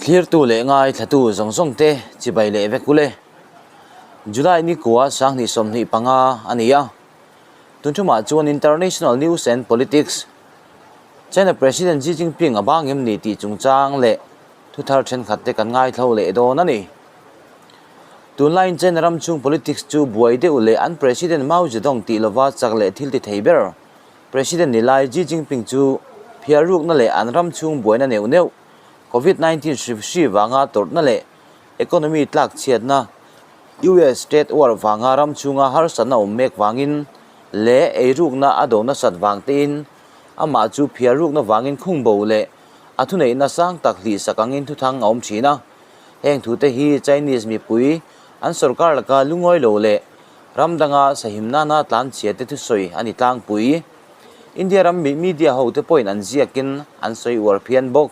Thlirtu leh ngaithlatu zawng zawng te chibai leh vek ule. July ni kua sanghnih 25 a ni a. Tun thumah chuan International News and Politics, China President Xi Jinping a bang em ni tih chungchang leh thuthar thenkhat te kan ngaithlo leh dawn a ni. Tunlaiin China ram chhung politics chu buai deuh leh an President Mao Zedong tih lova chak leh thil ti thei ber President ni lai Xi Jinping chu phiar rukna leh an ram chhung buaina neuh neuh, Covid 19 hri hri vanga tawrhna leh economy tlak chhiatna, US trade war vanga ram chhunga harsatna awm mek vangin leh eirukna a do nasat vang tein amah chu phiar rukna vangin khung bo leh a thuneihna sang tak hlihsak angin thuthang a awm thin a. Heng thute hi Chinese mipui an sorkar laka lungawi lo leh ram danga sahim nana tlanchhia te thusawi a ni tlangpui. India ram media hote pawhin an ziakin an sawi uar phian bawk.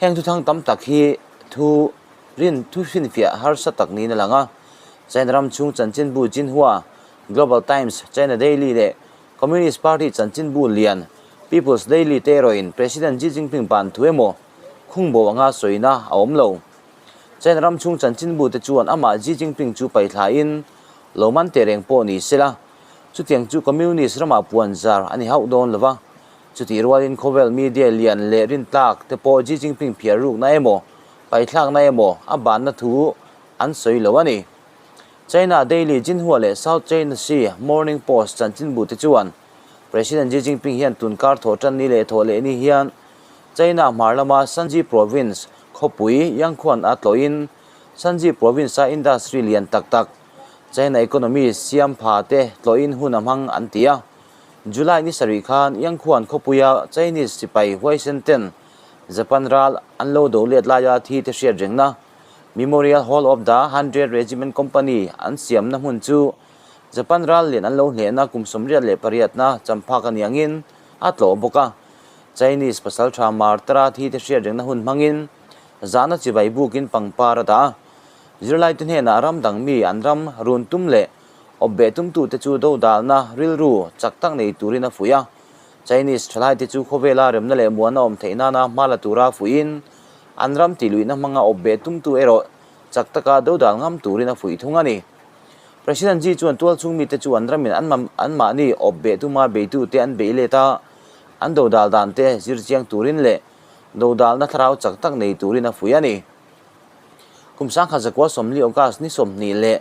Heng thuthang tam tak hi thu rin thu hrinfiah harsa tak niin a lang a. China ram chhung chanchinbu Xinhua, Global Times, China Daily leh Communist Party chanchinbu lian People's Daily te erawhin President Xi Jinping ban thu emaw khungbo anga sawina a awm lo. China ram chhung chanchinbu te chuan amah Xi Jinping chu paithlain lo man teh reng pawh ni sela, chutiang chu Communist ramah puan zar a ni hauh dawn lova. Chutih rualin khawvel media lian leh rintlak te pawh Xi Jinping phiar rukna emaw, paithlakna emaw a banna thu an sawi lo a ni. China Daily Xinhua leh South China Sea Morning Post chanchinbu te chuan President Xi Jinping hian tunkar thawh tan ni leh thawh leh ni hian China hmar lama Shanxi Province khawpui Yangquan a tlawhin Shanxi Province-a industry lian tak tak China economy siam pha te tlawhin hun a hmang an ti a. July ni sarih khan Yangquan khawpuia Chinese sipai huaisen ten Japan ral an lo do let laia thi te hriat rengna Memorial Hall of the Hundred Regiment Company an siamna hmun chu Japan ral lian an lo hnehna kum 88na champhak a ni angin a tlawh bawk a. Chinese pasal tha Martara thi te hriat rengna hun hmangin zahna chibai bukin pangpar a dah a. Zirlaite hnenah ram dang mi an ram run tum leh awpbeh tumtute chu dodalna rilru chak tak nei turin a fuih a. Chinese thalaite chu khawvela remna leh muana awm theih nana hma la tura fuihin an ram tihluihna hmanga awpbeh tumtu erawh chak taka dodal ngam turin a fuih thung a ni. President Xi chuan tualchhung mite chu an ramin an anmahni awpbeh tuma beitute an beih let a, an dodal dan te zir chiang turin leh dodalna thlarau chak tak nei turin a fuih a ni. Kum 1940 August ni 20 leh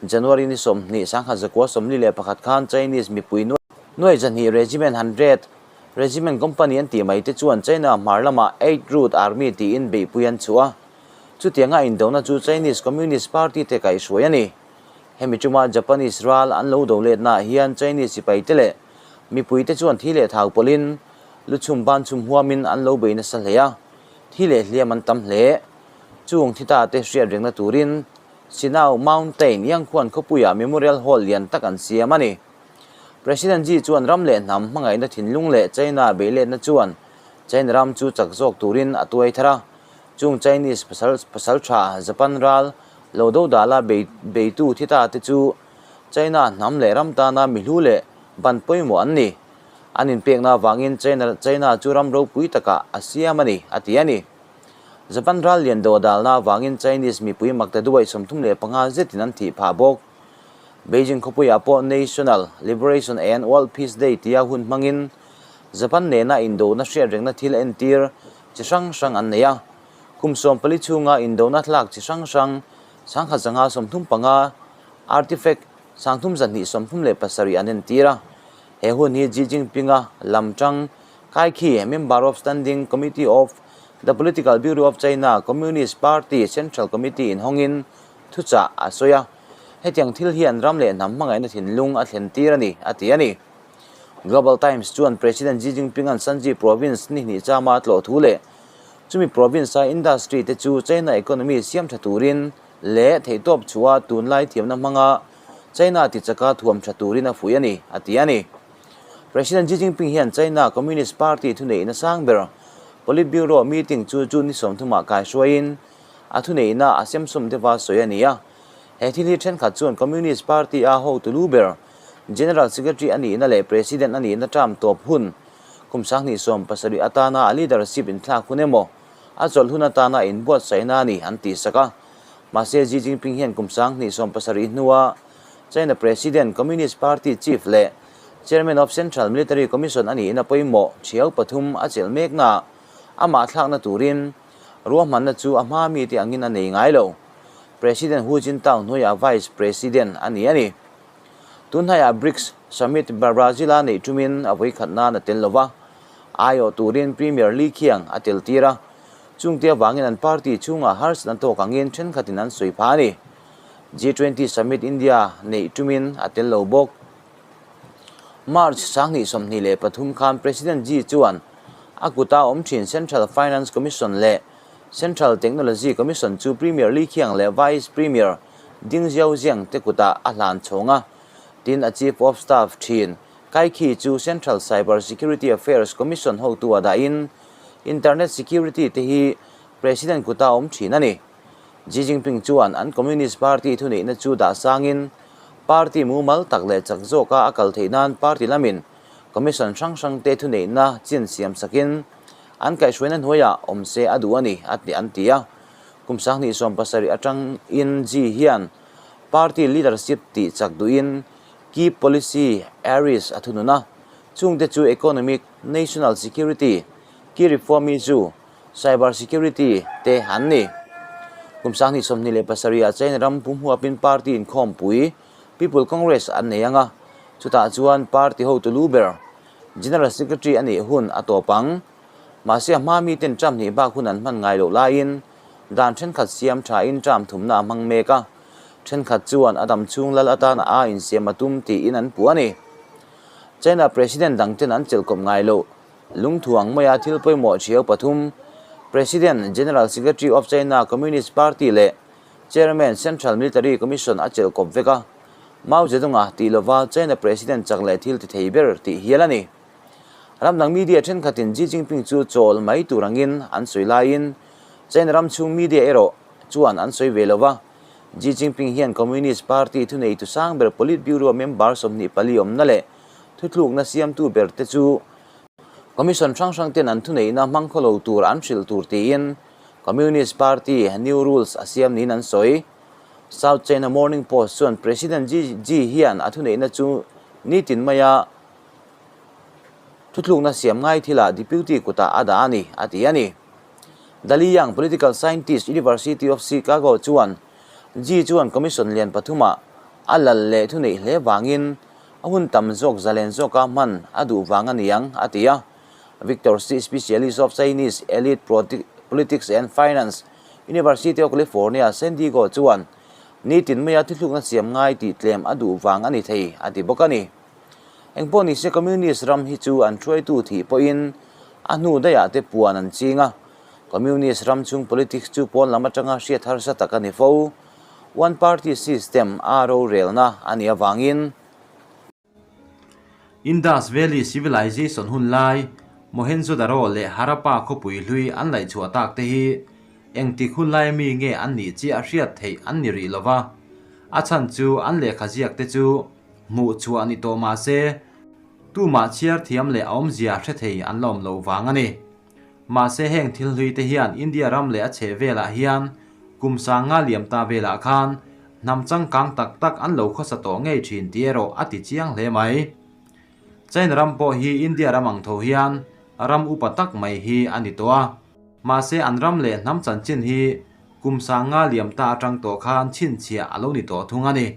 January ni 20, 1941 khan Chinese mipui nuai zahnih Regiment Hundred, Regiment Company an tih mai te chuan China hmar lamah Eight Route Army tiin beihpui an chhuah a. Chutianga indona chu Chinese Communist Party te kaihhruai a ni. Hemi chuma Japanese ral an lo do letnaah hian Chinese sipai te leh mipui te chuan thi leh thau pawlhin luchhum ban chhum huamin an lo bei nasa hle a, thi leh hliam an tam hle. Chung thi ta te hriat rengna turin Sinau Mountain Yangkhuan khawpuiah Memorial Hall lian tak an siam a ni. President Xi chuan ram leh hnam hmangaihna thinlung leh China beiletna chuan China ram chu chak zawk turin a tuai thar a. Chung Chinese pasal pasal tha Japan ral lo do dala bei beitu thi ta te chu China hnam leh ram tana mihlu leh ban pawimawh an ni. An inpekna avangin China China chu ram ropui takah a siam a ni, a ti a ni. Japan ral lian do dalna avangin Chinese mipui makte duai 35 zetin an thih phah bawk. Beijing khawpuiah pawh National Liberation and World Peace Day tia hun hmangin Japan nena indona hriat rengna thil entir chi hrang hrang an nei a. Kum 14 chhunga indona thlak chi hrang hrang 1535 artifact 3237 an entir a. He hun hi Xi Jinping-a lam tang Kai Khi, member of Standing Committee of the Political Bureau of China Communist Party Central Committee inhawngin thuchah a sawi a. Hetiang thil hian ram leh hnam hmangaihna thinlung a thlen tir a ni, a ti a ni. Global Times chuan President Xi Jinping-a'n Shanxi Province ni hnih chama a tlawh thu leh chumi province-a industry te chu China economy siam tha turin leh theihtawp chhuah tunlai thiamna hmanga China tichaka thuam tha turin a fuih a ni, a ti a ni. President Xi Jinping hian China Communist Party thuneihna sang ber Politburo meeting chu June ni 30 kai hruaiin a thuneihna a semsawm deuha sawi a ni a. He thil hi thenkhat chuan Communist Party a hotu lu ber General Secretary a nihna leh President a nihna term tawp hun kum 2070 atana a leadership inthlak hun emaw a chawlh hun atana a inbuatsaihna a ni an tihsak a. Mahse Xi Jinping hian kum 2017 hnua China President, Communist Party Chief leh Chairman of Central Military Commission a niin a pawimawh thiau pathum a chelh meknaah amah thlakna turin ruahmanna chu a hma mite angin a nei ngai lo. President Hu Jintao hnuaiah Vice President a ni a ni. Tunhnaiah BRICS Summit Brazil-a neih tumin a vawikhat nan a tel lo va, aiawh turin Premier Li Qiang a tel tir a, chungte avangin an party chhungah harsatna tawk angin thenkhatin an sawi phah a ni. G20 Summit India neih tumin a tel lo bawk. March 2023 khan President Xi chuan a kuta awm thin Central Finance Commission leh Central Technology Commission chu Premier Li Qiang leh Vice Premier Ding Xiaojiang te kutah a hlan chhawng a, tin a Chief of Staff thin Kai Qi chu Central Cyber Security Affairs Commission hotu a dahin Internet Security te hi President kuta awm thin a ni. Xi Jinping chuan an Communist Party thuneihna chu dah sangin party mumal tak leh chak zawka a kal theih nan party lamin commission hrang hrangte thuneihna chin siam sakin an kaihhruaina hnuaiah awm se a duh a ni a an ti a. Kum 2017 atangin Xi hian party leadership tih chak duhin key policy areas a thunun a, chungte chu economic, national security, key reform issue, Cyber security te an ni. Kum 2027 ah China ram pumhuapin party inkhawmpui People Congress an nei ang a, chutah chuan party hotu lu ber General Secretary a nih hun a tawp ang. Mahse a hma miten term hnih bak hun an hman ngai loh laiin dan thenkhat siam thain term thumna a hmang mek a, thenkhat chuan a dam chhung lal atan a insiam a tum tiin an puh a ni. China President dangten an chelhkawp ngai loh. Lungthu ang maia thil pawimawh thiau pathum, President, General Secretary of China Communist Party leh Chairman Central Military Commission a chelh kawp vek a, Mao Zedong-a tih lova China President chak leh thil ti thei ber tih hial a ni. Ramdang media thenkhatin Xi Jinping chu chawl mai tur angin an sawi laiin China ram chhung media erawh chuan an sawi ve lova, Xi Jinping hian Communist Party thuneitu sang ber Politburo member 24 awmna leh Thutlukna siamtu ber te chu Commission hrang hrang ten an thuneihna hmang khaw lo tur an hrilh tur tiin Communist Party new rules a siam niin an sawi. South China Morning Post chuan President Xi Xi hian a thuneihna chu nitin maia thutlukna siam ngai thilah Deputy kutah a dah a ni, a ti a ni. Dali Yang, political scientist, University of Chicago chuan Xi chuan Commission lian pathumah a lal leh thuneih hle vangin A hun tam zawk zalen zawka hman a duh vang a niang, a ti a. Victor Shih, Specialist of Chinese Elite Politics and Finance, University of California, San Diego chuan nitin maia thuthlukna siam ngai tih tlem a duh vang a ni thei, a ti bawk a ni. Engpawh nise Communist ram hi chu an hruaitu thih pawhin a hnu daihah te puan an ching a, Communist ram chung politics chu pawn lam atanga hriat harsa tak a ni fo. One party system a rorelna a nih avangin. Indus Valley Civilization hun lai Mohenjo-daro leh Harappa khawpui hlui an laih chhuah tak te hi engtik hun lai mi nge an nih chiah hriat theih an ni rih lova, a chhan chu an lehkha ziak te chu hmuh chhuah ni tawh mah se tumah chhiar thiam leh a awmzia hre thei an la awm loh vang a ni. Mahse heng thil hlui te hian India ram leh a chheh velah hian kum sanga liam ta velah khan hnam changkang tak tak an lo khawsa tawh ngei thin tih erawh a ti chiang hle mai. China ram pawh hi India ram ang tho hian ram upa tak mai hi a ni tawh a. Mahse an ram leh hnam chanchin hi kum sanga liam ta atang tawh khan chhinchhiah a lo ni tawh thung a ni.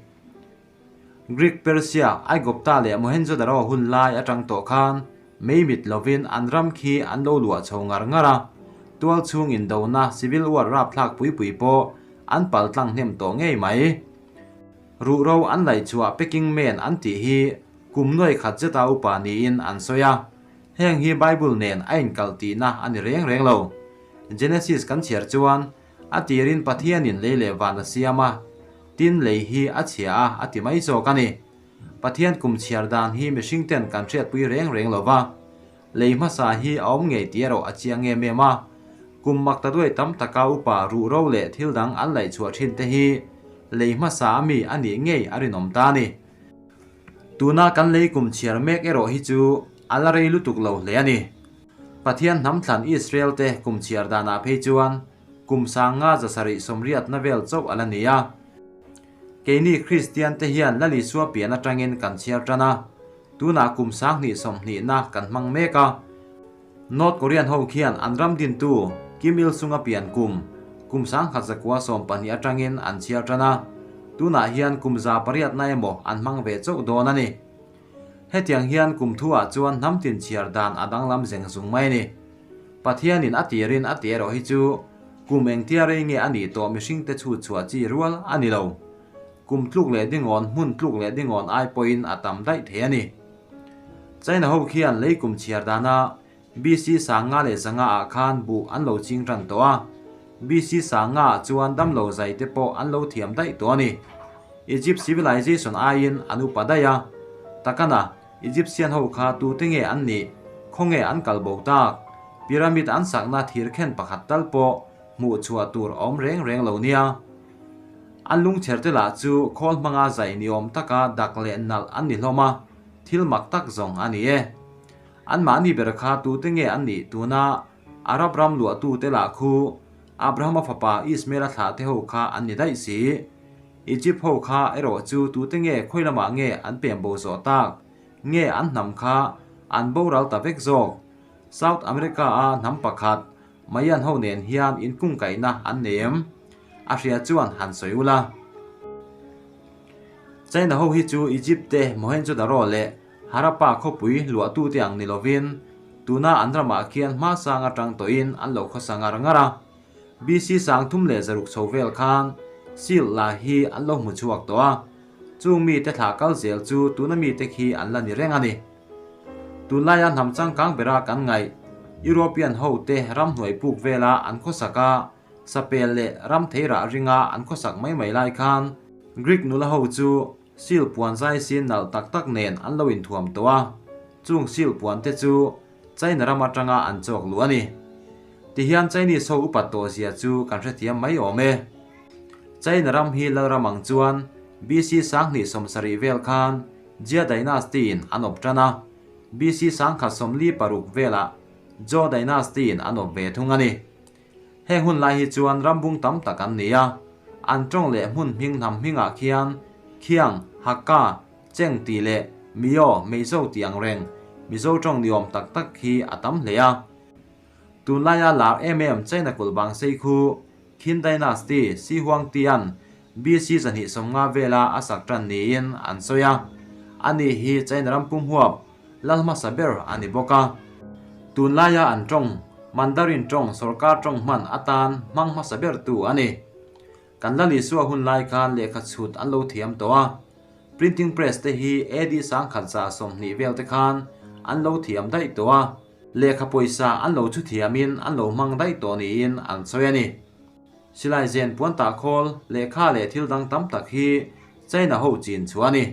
Greek, Persia, Aigupta leh Mohenjo-daro hun lai atang tawh khan mei mit lovin an ram khi an lo luah chho ngar ngar a, tual chhung indona civil war rapthlak pui pui pawh an pal tlang hnem tawh ngei mai. Ruhro an laih chhuah Peking Man an tih hi kum nuai khat zeta upa niin an sawi a, heng hi Bible nen a inkalh tihna a ni reng reng lo. Genesis kan chhiar chuan a tirin Pathianin lei leh van a siam a, Tin, lei hi a chhia a, a ti mai zawk a ni. Pathian kum chhiar dan hi mihring ten kan hriatpui reng reng lo va. Lei hmasa hi a awm ngei tih erawh a chiang em em a. Kum makta duai tam taka upa ruhro leh thil dang an laih chhuah thin te hi lei hmasa a mi a nih ngei a rinawm ta a ni. Tuna kan lei kum chhiar mek erawh hi chu a la rei lutuk lo hle a ni. Pathian hnam thlan Israel te kum chhiar danah phei chuan kum 50 780na vel chauh a la ni a. Keini Kristian te hian Lal Isua pian atangin kan chhiar tan a, tunah kum 2020na kan hmang mek a. North Korean ho khian an ram dintu Kim Il Sung a pian kum, kum 1912 atangin an chhiar tan a, tunah hian kum 800na emaw an hmang ve chauh dawn a ni. Hetiang hian kum thuah chuan hnam tin chhiar dan a danglam zeng zung mai a ni. Pathianin a tirin a ti erawh hi chu kum engtia rei nge a nih tawh mihringte chhut chhuah chi rual a ni lo. Kum tluk leh dingawn hmun tluk leh dingawn ai pawhin a tam daih thei a ni. China ho khian lei kum chhiar dana BC 5100 ah khan buh an lo ching tan tawh a. BC 500 ah chuan damlo zai te pawh an lo thiam daih tawh a ni. Egypt civilization aiin an upa daih a. Takana, Egyptian ho kha tute nge an nih? Khawnge an kal bo tak? Pyramid an sakna thir khen pakhat tal pawh hmuh chhuah tur a awm reng reng lo nia. An lungchher te lah chu khawl hmanga zai ni awm taka dak leh nalh an ni hlawm a, thil mak tak zawng a ni e. Anmahni ber kha tute nge an nih tuna Arab ram luahtute lah khu Abrahama fapa Ismael-a thlah te ho kha an ni daih si. Egypt ho kha erawh chu tute nge khawi lamah nge an pem bo zawh tak? Nge an hnam kha an boral ta vek zawk? South America-a hnam pakhat Mayan ho nen hian inkungkaihna an nei em? A hria chuan han sawi ula. China ho hi chu Egypt te Mohenjo-daro leh Harappa khawpui luahtute ang ni lovin tuna an ramah khian hmasang atang tawhin an lo khawsa ngar ngar a. BC 3600 chho vel khan Seal la hi an lo hmu chhuak tawh a, chung mite thlah kal zel chu tuna mite khi an la ni reng a ni. Tunlaia hnam changkang bera kan ngaih, European ho te ramhnuai puk vela an khawsak a, sapel leh ram theirah ringa an khawsak mai mai lai khan Greek nula ho chu Seal puan zai sin nalh tak tak nen an lo inthuam tawh a, chung seal puan te chu China ram atanga an chawk luh a ni. Tihian Chinese ho upat tawh zia chu kan hrethiam mai awm e. China ram hi Lalram ang chuan BC 2070 vel khan Jia Dynasty in an awp tan a, BC 1146 velah Zhou Dynasty in an awp ve thung a ni. Heng hun lai hi chuan rambung tam tak an ni a, an tawng leh hmun hming hnam hmingah khian Khiang, Hakka, Cheng tih leh Mio, Meizo tih ang reng Mizo tawng ni awm tak tak hi a tam hle a. Tunlaia lar em em China kulh bang sei khu Qin Dynasty Si Huang Tian BC 250 vela a sak tan niin an sawi a, ani hi China ram pum huap lal hmasa ber a ni bawk a. Tunlaia an tawng, Mandarin tawng sorkar tawng hman atan hmang hmasa bertu a ni. Kan Lal Isua hun lai khan lehkha chhut an lo thiam tawh a, printing press te hi AD 1120 vel te khan an lo thiam daih tawh a, lehkha pawisa an lo chhu thiamin an lo hmang daih tawh niin an sawi a ni. Silai zen puan tah khawl, lehkha leh thil dang tam tak hi China ho chin chhuah a ni.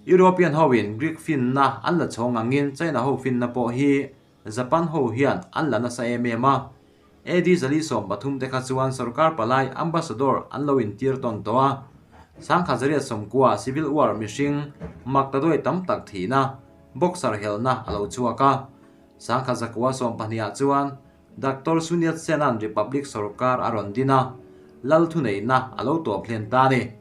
European hoin Greek finna an la chhawng angin China ho finna pawh hi Japan ho hian an la nasa em em a. AD 413 te kha chuan sorkar palai ambassador an lo intir tawn tawh a. 1990 Civil War mihring maktaduai tam tak thihna, boxer helna a lo chhuak a. 1912 ah chuan Doctor Sun Yat-sen-a'n Republic sorkar a rawn din a, lal thuneihna a lo tawp hlen ta a ni.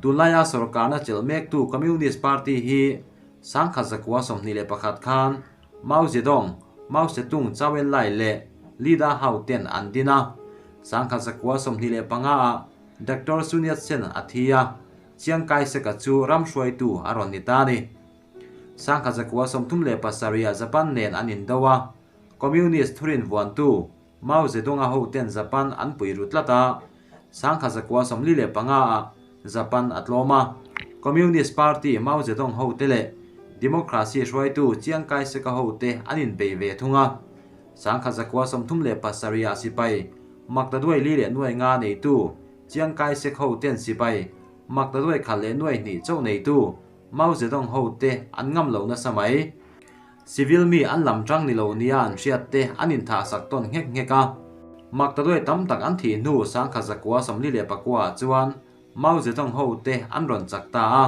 Tunlaia sorkarna chelh mektu Communist Party hi 1921 khan Mao Zedong, Mao Zedong Zhou Enlai leh Li Dahau ten an din a. 1925 ah Doctor Sun Yat-sen a thi a, Chiang Kai-shek-a chu ram hruaitu a rawn ni ta a ni. 1937 ah Japan nen an indo a. Communist thurin vuantu Mao Zedong-a hoten Japan an pui ru tlat a, 1945 ah Japan a tlawm a. Communist Party Mao Zedong hote leh Democracy hruaitu Chiang Kai-shek-a hote an inbei ve thung a. 1937 ah sipai maktaduai li leh nuai nga neitu Chiang Kai-shek hoten sipai maktaduai khat leh nuai hnih chauh neitu Mao Zedong hote an ngam lo nasa mai. Civil mi an lam tang ni lo nia an hriat te an inthah sak tawn nghek nghek a. Maktaduai tam tak an thih hnu 1949 ah chuan Mao Zedong ho te an rawn chak ta a,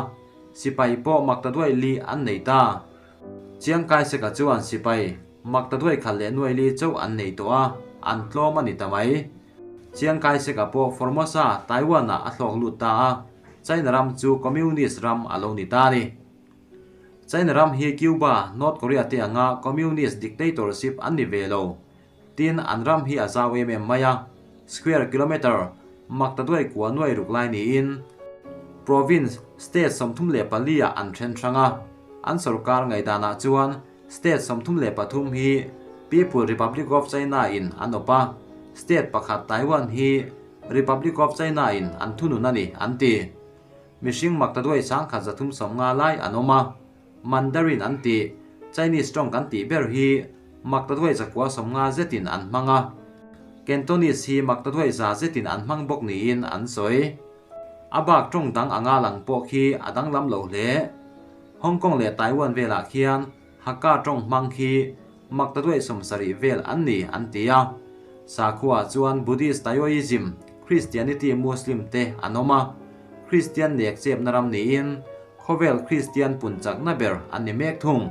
sipai pawh maktaduai li an nei ta. Chiang Kai-shek-a chuan sipai. Maktaduai khat leh nuai li chauh an nei tawh a, an tlawm a ni ta mai. Chiang Kai-shek-a pawh Formosa, Taiwan-ah a thlawk lut ta a, China ram chu Communist ram a lo ni ta a ni. China ram hi Cuba, North Korea te anga Communist dictatorship an ni ve lo. Tin, an ram hi a zau em em mai a, square kilometre maktaduai kua nuai ruk lai niin province, state 34 ah an then hrang a. An sorkar ngaihdanah chuan state 33 hi People Republic of China in an awp a, state pakhat Taiwan hi Republic of China in an thunun a ni an ti. Mihring maktaduai 1350 lai an awm a. Mandarin an tih, Chinese tawng kan tih ber hi maktaduai 950 zetin an hmang a, Cantonese hi maktaduai 100 zetin an hmang bawk niin an sawi. A bak tawng dang anga lang pawh khi a danglam lo hle. Hong Kong leh Taiwan velah khian Hakka tawng hmang khi maktaduai 70 vel an ni an ti a. Sakhuaah chuan Buddhist Taoism, Christianity Muslim te an awm a, Kristian nek chepna ram niin Khawvel Kristian pun chakna ber an ni mek thung.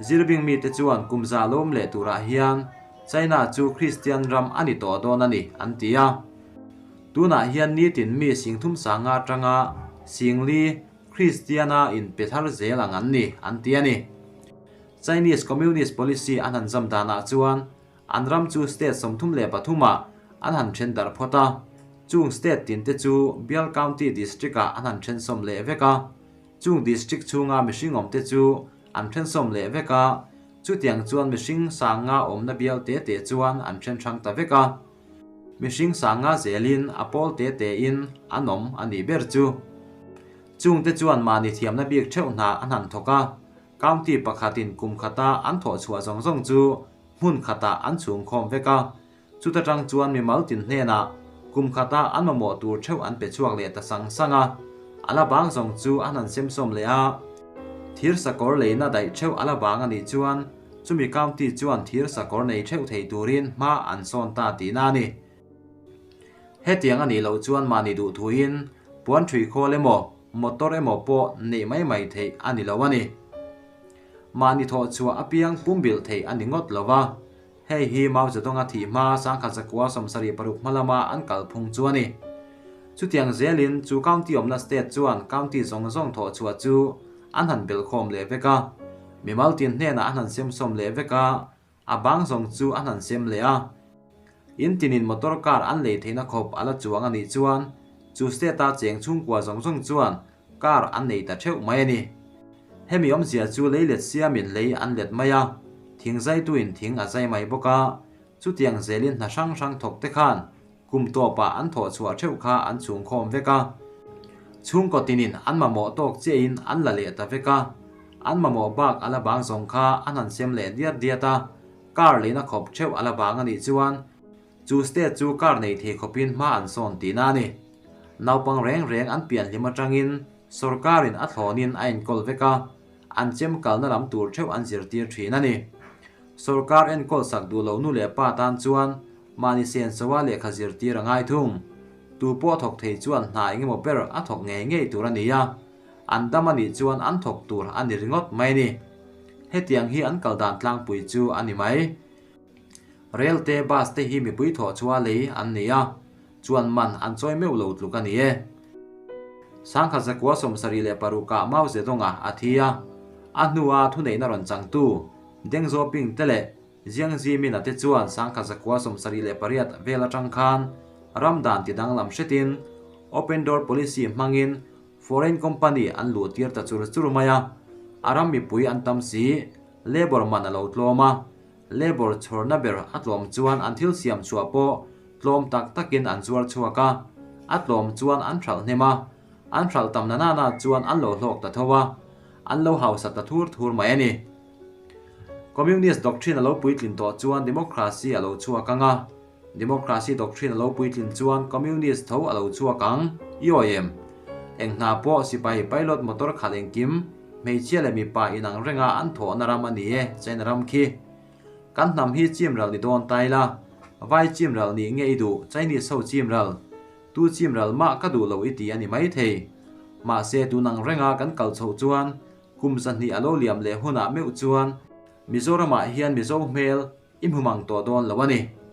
Zirbing mite chuan kum za lawm leh turah hian China chu Kristian ram a ni tawh dawn a ni an ti a. Tunah hian nitin mi singthum sanga atanga singli Kristiana inpe thar zel ang an ni an ti a ni. Chinese Communist Policy an han zam danah chuan An ram chu state 33 ah an han then darh phawt a, chung state tin te chu bial county district ah an han then sawm leh vek a, chung district chhunga mihring awm te chu an then sawm leh vek a, chutiang chuan mihring sanga awmna bial te te chuan an then hrang ta vek a. Mihring sanga zelin a pawl te te in an awm a nih ber chu. Chung te chuan mahni thiamna bik theuh hna an han thawk a, county pakhatin kum khata an thawh chhuah zawng zawng chu hmun khatah an chhung khawm vek a, chuta tang chuan mimal tin hnenah kum khata an mamawh tur theuh an pe chhuak leh ta sang sang a, a la bang zawng chu an han semsawm leh a. Thir sakawr leina daih theuh a la bang a nih chuan chumi county chuan thir sakawr nei theuh thei turin hma an sawn ta tihna a ni. Hetiang a nih loh chuan mahni duh thuin puan ṭhui khawl emaw motor emaw pawh neih mai mai theih a ni lo a ni. Mahni thawh chhuah apiang pumbilh theih a ni ngawt lo va, hei hi Mao Zedong-a thih hma 1976 hma lama an kalphung chu a ni. Chutiang zelin chu county awmna state chuan county zawng zawng thawh chhuah chu an han belhkhawm leh vek a, mimal tin hnenah an han semsawm leh vek a, A bang zawng chu an han sem leh a. In tinin motor car an lei theihna khawp a la chuang a nih chuan chu state-a cheng chhungkua zawng zawng chuan car an nei ta theuh mai a ni. Hemi awmzia chu lei let siamin lei an let mai a, thing zaituin thing a zai mai bawk a, chutiang zelin hna hrang hrang thawk te khan Kum tawpah an thawh chhuah theuh kha an chhung khawm vek a. Chhungkaw tinin an mamawh tawk chiahin an la leh ta vek a. An mamawh bak a la bang zawng kha an han sem leh diat diat a. Car leina khawp theuh a la bang a nih chuan chu state chu car nei thei khawpin hma an sawn tihna a ni. Naupang reng reng an pian hlim atangin sorkarin a thlawnin a enkawl vek a, an chem kalna lam tur theuh an zirtir thin a ni. Sorkar enkawl sak duh lo nu leh pa tan chuan Mahni senso a lehkha zirtir a ngai thung. Tu pawh thawk thei chuan hna engemaw ber a thawk ngei ngei tur a ni a, an dam a nih chuan an thawk tur a ni ringawt mai a ni. Hetiang hi an kal dan tlangpui chu a ni mai. Rail te bus te hi mipui thawh chhuah lei an ni a, chuan man an chawi meuh lo tluk a ni e. 1976 ah Mao Zedong-a a thi a, a hnua thuneihna rawn changtu Deng Xiaoping te leh Jiang Zemin-a te chuan 1978 vel atang khan ram dan ti danglam hretin Open Door Policy hmangin foreign company an luh tir ta chur chur mai a, a ram mipui an tam si, labour man a lo tlawm a, labour chhawrna ber a tlawm chuan an thil siam chhuah pawh tlawm tak takin an zuar chhuak a, a tlawm chuan an hralh hnem a, an hralh tam na nana chuan an lo hlawk ta tho a, an lo hausa ta thur thur mai a ni. Communist doctrine a lo puitlin tawh chuan democracy a lo chhuak ang a, democracy doctrine a lo puitlin chuan communist tho a lo chhuak ang, i awi em? Eng hna pawh sipai pilot motor khalh engkim, hmeichhia leh mipa inang renga an thawhna ram a ni e, China ram khi. Kan hnam hi chim ral ni dawn ta ila, vai chim ral nih nge i duh, Chinese ho chim ral, tu chim ral mah ka duh lo i ti a ni maithei. Mahse tunang renga kan kal chhoh chuan Kum 200 a lo liam leh hunah meuh chuan. Mizoramah hian Mizo hmel i hmu mang tawh dawn lo a ni.